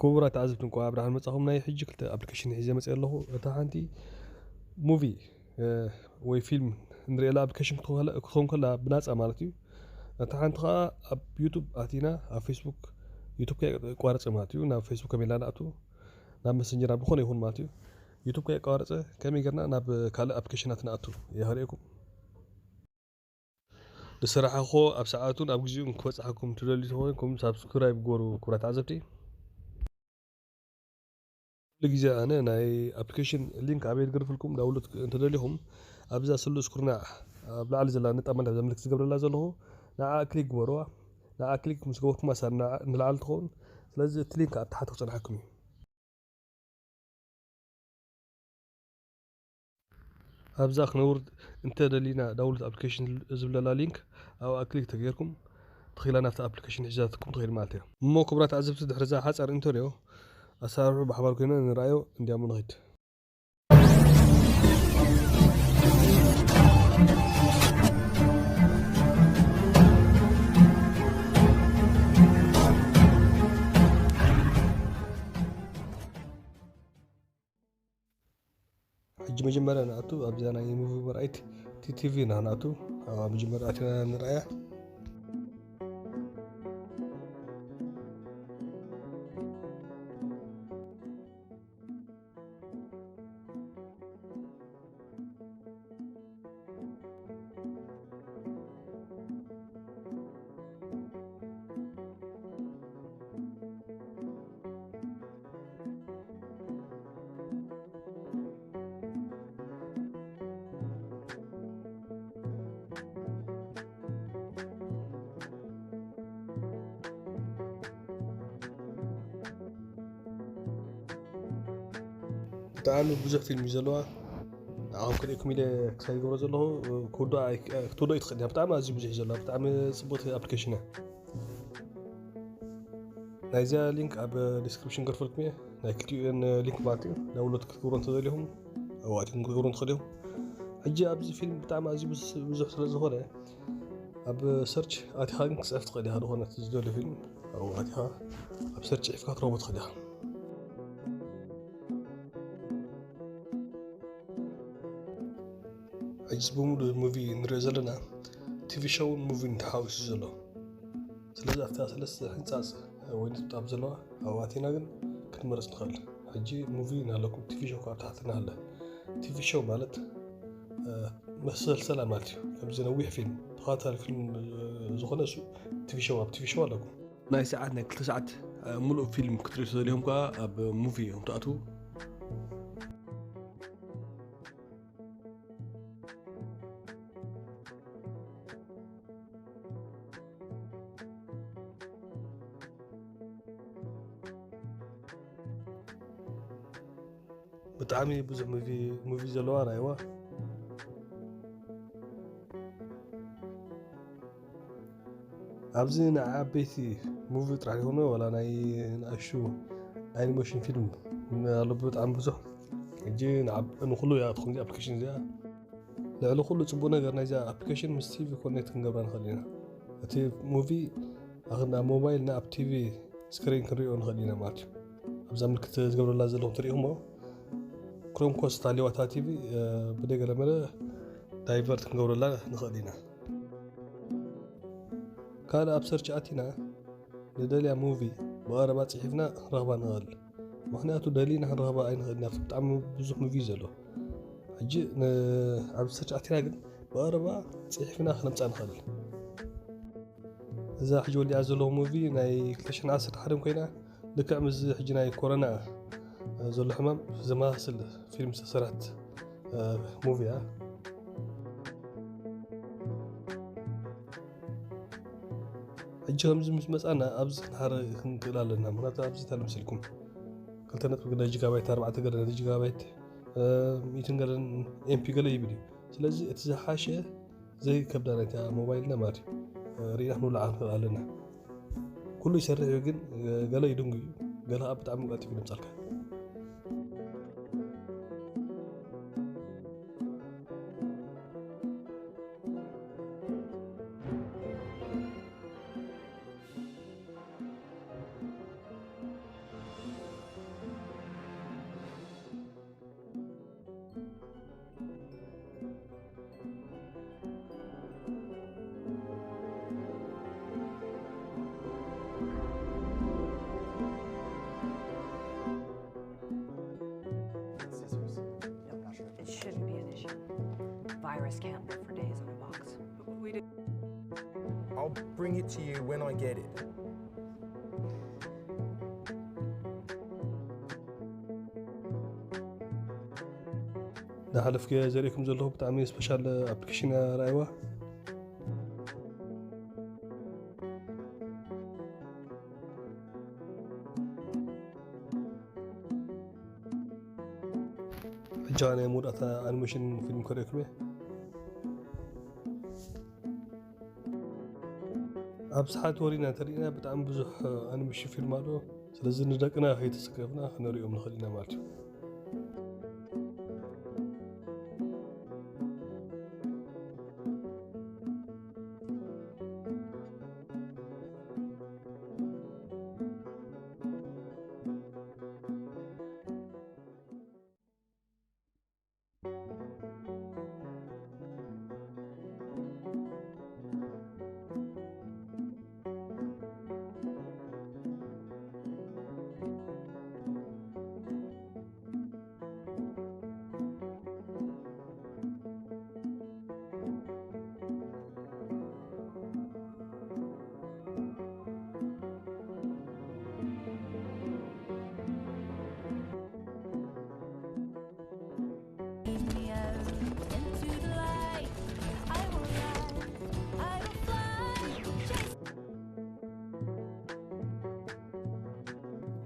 ክቡራት ተዓዘብቲ፣ እንኳዕ ብደሓን መጻኹም። ናይ ሕጂ ክልተ ኣፕሊኬሽን ሒዘ መጽእ ኣለኹ። እታ ሓንቲ ሙቪ ወይ ፊልም እንርእየላ ኣፕሊኬሽን ክትኾን ከላ ብናጻ ማለት እዩ። እታ ሓንቲ ኸኣ ኣብ ዩቱብ ኣቲና ኣብ ፌስቡክ፣ ዩቱብ ከየቋረጸ ማለት እዩ፣ ናብ ፌስቡክ ከመይ ኢልና ንኣቱ፣ ናብ መሰንጀር ኣብ ዝኾነ ይኹን ማለት እዩ፣ ዩቱብ ከየቋረጸ ከመይ ጌርና ናብ ካልእ ኣፕሊኬሽናት ንኣቱ እየ ከርእየኩም። ዝሰራሕኹዎ ኣብ ሰዓቱን ኣብ ግዜኡን ክበጽሓኩም ትደልዩ ተኾይንኩም ሳብስክራይብ ግበሩ ክቡራት ተዓዘብቲ። ኩሉ ግዜ ኣነ ናይ ኣፕሊኬሽን ሊንክ ኣበይ ክገድፈልኩም ዳውንሎድ እንተደሊኹም ኣብዛ ስሉስ ኩርናዕ ኣብ ላዕሊ ዘላ ነጣ ማለት ኣብዛ ምልክት ዝገብረላ ዘለኹ ንዓ ክሊክ ግበርዋ። ንዓ ክሊክ ምስ ገበርኩም ኣሳ ንላዕሊ ትኸውን። ስለዚ እቲ ሊንክ ኣብ ታሕቲ ክጸንሓኩም እዩ። ኣብዛ ክነውርድ እንተ ደሊና ዳውንሎድ ኣፕሊኬሽን ዝብለላ ሊንክ ኣብኣ ክሊክ ተገይርኩም ተኺላ ናብቲ ኣፕሊኬሽን ሒዛትኩም ትኸይድ ማለት እያ። እሞ ክቡራት ተዓዘብቲ ድሕሪ እዛ ሓጻር ኢንተርዮ ኣሰራርሑ ብሓባር ኮይና ንርኣዮ እንዲያሞ ንኸይድ። ሕጂ መጀመርያ ንኣቱ ኣብዛ ናይ ሙቪ መርኣይት ቲቲቪ ኢና ንኣቱ። ኣብ መጀመርያ ኣቲና ንርኣያ። ብጣዕሚ ብዙሕ ፊልም እዩ ዘለዋ። ንዓኹም ክርእየኩም ኢለ ክሳብ ይገብሮ ዘለኹ ክትወዶ ኣይክ- ክትወዶ እዩ ትኽእል እያ። ብጣዕሚ ኣዝዩ ብዙሕ እዩ ዘለዋ። ብጣዕሚ ጽቡቕቲ ኣፕሊኬሽን እያ። ናይዚኣ ሊንክ ኣብ ዲስክሪፕሽን ገርፈልኩም እየ። ናይ ክልቲኤን ሊንክ ማለት እዩ። ዳውንሎድ ክትገብሩ እንተደሊኹም ኣብኣትኩም ክትገብሩ ትኽእል እዮም። ሕጂ ኣብዚ ፊልም ብጣዕሚ ኣዝዩ ብዙ- ብዙሕ ስለ ዝኾነ ኣብ ሰርች ኣቲኻ ግን ክጽሕፍ ትኽእል ኢኻ። ዝኾነ ዝደልዮ ፊልም ኣብኡ ኣቲኻ ኣብ ሰርች ጽሒፍካ ክትረኽቦ ትኽእል ኢኻ። ሕጂ ብምሉእ ሙቪ ንሪኦ ዘለና ቲቪ ሾውን ሙቪን ተሓዊሱ ዘሎ። ስለዚ ኣብታ ሰለስተ ሕንጻጽ ወይ ነጥብጣብ ዘለዋ ኣብኡ ኣቲና ግን ክንመርጽ ንኽእል። ሕጂ ሙቪ እናሃለኩም ቲቪ ሾው ካብ ታሕቲ እናሃለ፣ ቲቪ ሾው ማለት መሰልሰላ ማለት እዩ። ከምዚ ነዊሕ ፊልም ተኸታታሊ ፊልም ዝኾነ እሱ ቲቪ ሾው ኣብ ቲቪ ሾው ኣለኩም። ናይ ሰዓት ናይ ክልተ ሰዓት ሙሉእ ፊልም ክትሪኡ ተደሊኹም ከዓ ኣብ ሙቪ እዮም ትኣትዉ። ብጣዕሚ ብዙሕ ሙቪ ሙቪ ዘለዋ ራይዋ። ኣብዚ ንዓበይቲ ሙቪ ጥራሕ ይኹን ዋላ ናይ ንኣሽቱ ኣኒሜሽን ፊልም ኣሎ ብጣዕሚ ብዙሕ። ሕጂ ንዓብ- ንኹሉ እያ ትኹን ኣፕሊኬሽን እዚኣ። ልዕሊ ኩሉ ጽቡቕ ነገር ናይዛ ኣፕሊኬሽን ምስ ቲቪ ኮኔክት ክንገብራ ንኽእል ኢና። እቲ ሙቪ ኣኽና ሞባይልና ኣብ ቲቪ ስክሪን ክንሪኦ ንኽእል ኢና ማለት እዩ። ኣብዛ ምልክት ዝገብረላ ዘለኹም ትሪኢኹሞ ክሮምኮስት ኣለዋ እታ ቲቪ ብደገለ መለ ዳይቨርት ክንገብረላ ንኽእል ኢና። ካልእ ኣብ ሰርች ኣቲና ንደልያ ሙቪ ብቐረባ ጽሒፍና ክንረኽባ ንኽእል። ምኽንያቱ ደሊና ክንረኽባ ኣይንኽእል ኢና ብጣዕሚ ብዙሕ ሙቪ ዘሎ። ሕጂ ኣብ ሰርች ኣቲና ግን ብቐረባ ጽሒፍና ክነምጻ ንኽእል። እዛ ሕጂ ወሊዓ ዘለኹ ሙቪ ናይ ክልተ ሽሕን ዓሰርተ ሓደን ኮይና ልክዕ ምስዚ ሕጂ ናይ ኮሮና ዘሎ ሕማም ዘመሳስል ፊልም ዝተሰርሐት ሙቪ እያ። ሕጂ ከምዚ ምስ መጻና ኣብዚ ክንሓረ ክንክእል ኣለና። ምክንያቱ ኣብዚ እንታይ መሲልኩም ክልተ ነጥቢ ገለ ጂጋባይት ኣርባዕተ ገለ ጂጋባይት ሚእትን ገለን ኤምፒ ገለ ይብል እዩ። ስለዚ እቲ ዝሓሸ ዘይከብዳ ናይታ ሞባይልና ማለት እዩ ርኢና ክንውልዓ ንኽእል ኣለና። ኩሉ ይሰርሕ እዩ ግን ገለ ይድንጉ እዩ፣ ገለ ከዓ ብጣዕሚ ቀልጢፉ ይመፃልካ። can't live for days on a box. We did. I'll bring it to you when I get it. ንሓለፍኪ ዘርእኩም ዘለኹ ብጣዕሚ ስፔሻል ኣፕሊኬሽን እያ። ረኣይዋ። ሕጂ ናይ መወዳእታ ኣኒሜሽን ፊልም ከርእየኩም እየ። ኣብ ሰሓት ወሪና እንተሪእና ብጣዕሚ ብዙሕ ኣኒሜሽን ፊልም ኣሎ። ስለዚ ንደቅና ከይተሰከፍና ክነርእዮም ንኽእል ኢና ማለት እዩ።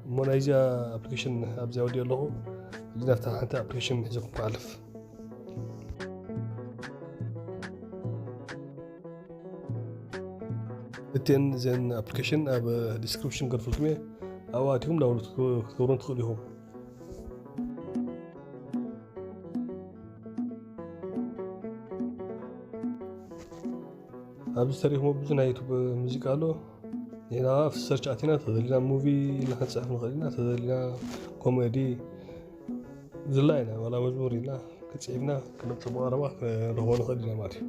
እሞ ናይዚኣ ኣፕሊኬሽን ኣብዚኣ ወዲኦ ኣለኹ። እዚ ናብታ ሓንቲ ኣፕሊኬሽን ሒዘኩም ክሓልፍ። እተን ዘን ኣፕሊኬሽን ኣብ ዲስክሪፕሽን ገርፍልኩም እየ። ኣብኡ ኣቲኹም ዳውንሎድ ክትገብሩን ትኽእሉ ኢኹም። ኣብዚ ተሪኽሞ ብዙ ናይ ዩቱብ ሙዚቃ ኣሎ። ንሕና ኣብ ሰርች ኣቲና ተዘሊና ሙቪ ኢልና ክንፅሕፍ ንኽእል ኢና። ተዘሊና ኮሜዲ ዝላ ኢና ዋላ መዝሙር ኢልና ክፅሒፍና ክነብ ፅቡቅ ኣረባ ክንረኽቦ ንኽእል ኢና ማለት እዩ።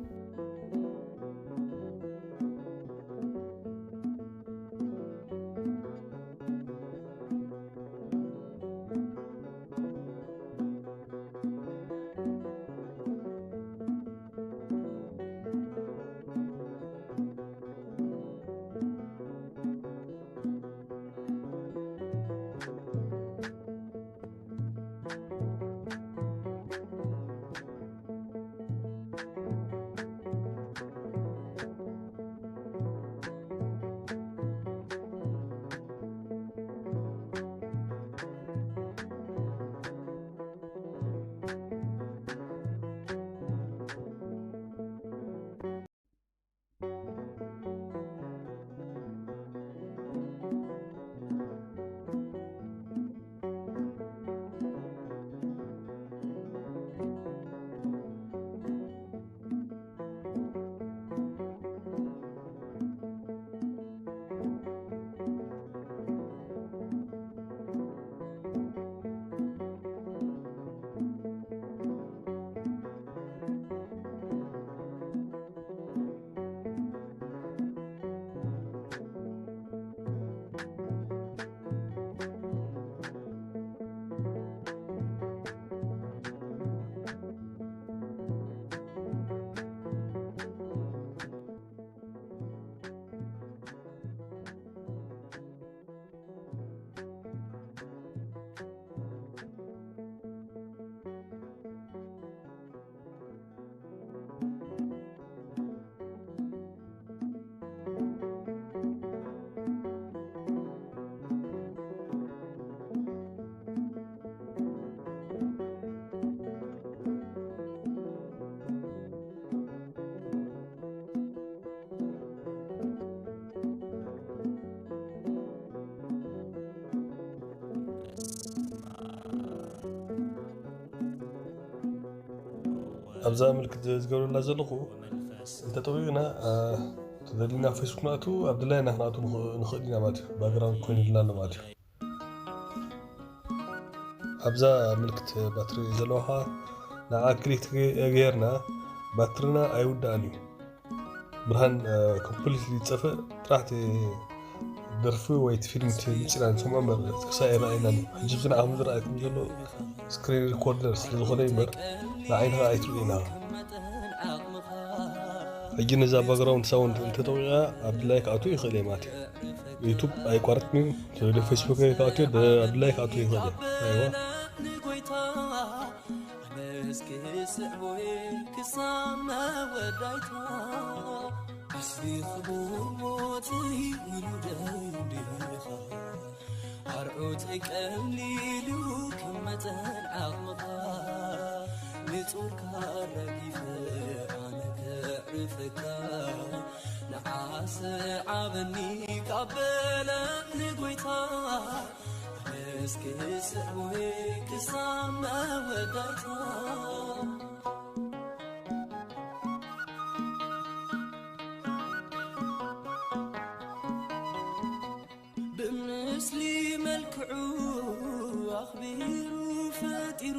ኣብዛ ምልክት ዝገብረላ ዘለኹ እንተጠቂቕና ተደሊና ፌስቡክ ንኣቱ ኣብ ድላይና ክንኣቱ ንኽእል ኢና ማለት እዩ። ባክግራውንድ ኮይኑልና ኣሎ ማለት እዩ። ኣብዛ ምልክት ባትሪ ዘለዋ ከዓ ንዓ ክሊክ ገይርና ባትርና ኣይውዳእን እዩ። ብርሃን ኮምፕሊትሊ ዝጠፍእ ጥራሕ እቲ ደርፊ ወይ እቲ ፊልም እቲ ምፂና ንሰምዖ እምበር ክሳይ ኣይረኣየናን እዩ። ሕጂ እዚ ንዓኹም ዝረኣየኩም ዘሎ ስክሪን ሪኮርደር ስለ ዝኾነ እዩ እምበር ንዓይንኻ ኣይትርእዩ ኢና። ሕጂ ነዛ ባክግራውንድ ሳውንድ እንተጠቂዐ ኣብ ድላይ ክኣቱ ይኽእል እየ ማለት እዩ። ዩቱብ ኣይቋርጥን እዩ። ስለዚ ፌስቡክ ክኣቱ፣ ኣብ ድላይ ክኣቱ ይኽእል እየ። ኣይዋ። ኣርዑተይ ቀሊሉ ከም መጠን ዓቕምኻ፣ ንጾርካ ኣራጊፈ ኣነ ከዕርፈካ። ንዓሰ ዓበኒ ካብ በለ ንጎይታ፣ እስኪ ስዕቦይ ክሳብ መወዳእታ። ብምስሊ መልክዑ ኣኽቢሩ ፈጢሩ፣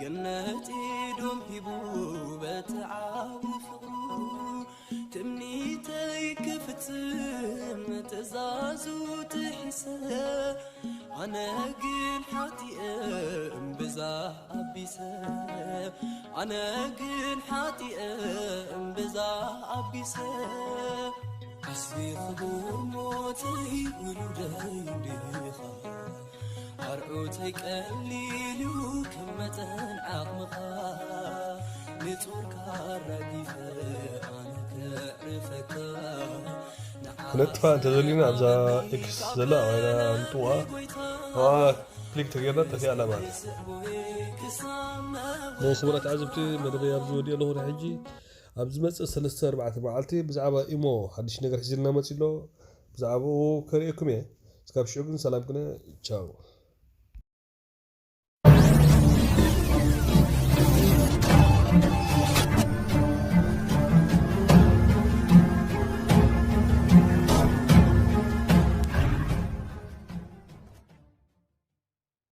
ገነት ኤዶም ሂቡ በቲ ዓቢ ፍቕሩ። ትምኒተይ ክፍጽም ትእዛዙ ጥሒሰ፣ ኣነ ግን ሓጢኤ እምብዛ ኣቢሰ፣ ኣነ ግን ሓጢኤ እምብዛ ኣቢሰ። ዓስቢ ክቡር ሞተይ ውሉደይ እንዲኻ፣ ኣርዑተይ ቀሊሉ ከም መጠን ዓቕምኻ፣ ንጾርካ ኣራጊፈ ኣነ ከዕርፈካ። ክነጥፋ እንተዘሊና ኣብዛ ኤክስ ዘላ ዋይና ንጥዋ፣ ኣብኣ ክሊክ ተገይርና ጠፊኣ ኣላ ማለት እዩ። ክቡራት ተዓዘብቲ፣ መደበይ ኣብዚ ወዲኦ ኣለኹ። ንሕጂ ኣብ ዝመጽእ ሰለስተ ኣርባዕተ መዓልቲ ብዛዕባ ኢሞ ሓድሽ ነገር ሒዝልና መጺኡ ኣሎ። ብዛዕባኡ ከርእየኩም እየ። እስካብ ሽዑ ግን ሰላም ክነ። ቻው።